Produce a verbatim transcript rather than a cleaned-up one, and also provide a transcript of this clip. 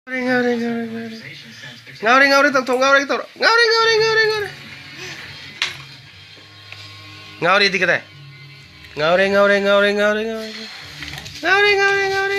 ꯉꯥꯎꯔꯦ, ꯉꯥꯎꯔꯦ, ꯉꯥꯎꯔꯦ, ꯉꯥꯎꯔꯦ꯫ ꯉꯥꯎꯔꯦ, ꯉꯥꯎꯔꯦ, ꯇꯧꯊꯣꯛ꯫ ꯉꯥꯎꯔꯦ, ꯇꯧꯔꯣ꯫ ꯉꯥꯎꯔꯦ, ꯉꯥꯎꯔꯦ, ꯉꯥꯎꯔꯦ, ꯉꯥꯎꯔꯦ꯫ ꯉꯥꯎꯔꯦꯗꯤ ꯀꯗꯥꯏ? ꯉꯥꯎꯔꯦ, ꯉꯥꯎꯔꯦ, ꯉꯥꯎꯔꯦ, ꯉꯥꯎꯔꯦ, ꯉꯥꯎꯔꯦ꯫ ꯉꯥꯎꯔꯦ, ꯉꯥꯎꯔꯦ, ꯉꯥꯎꯔꯦ,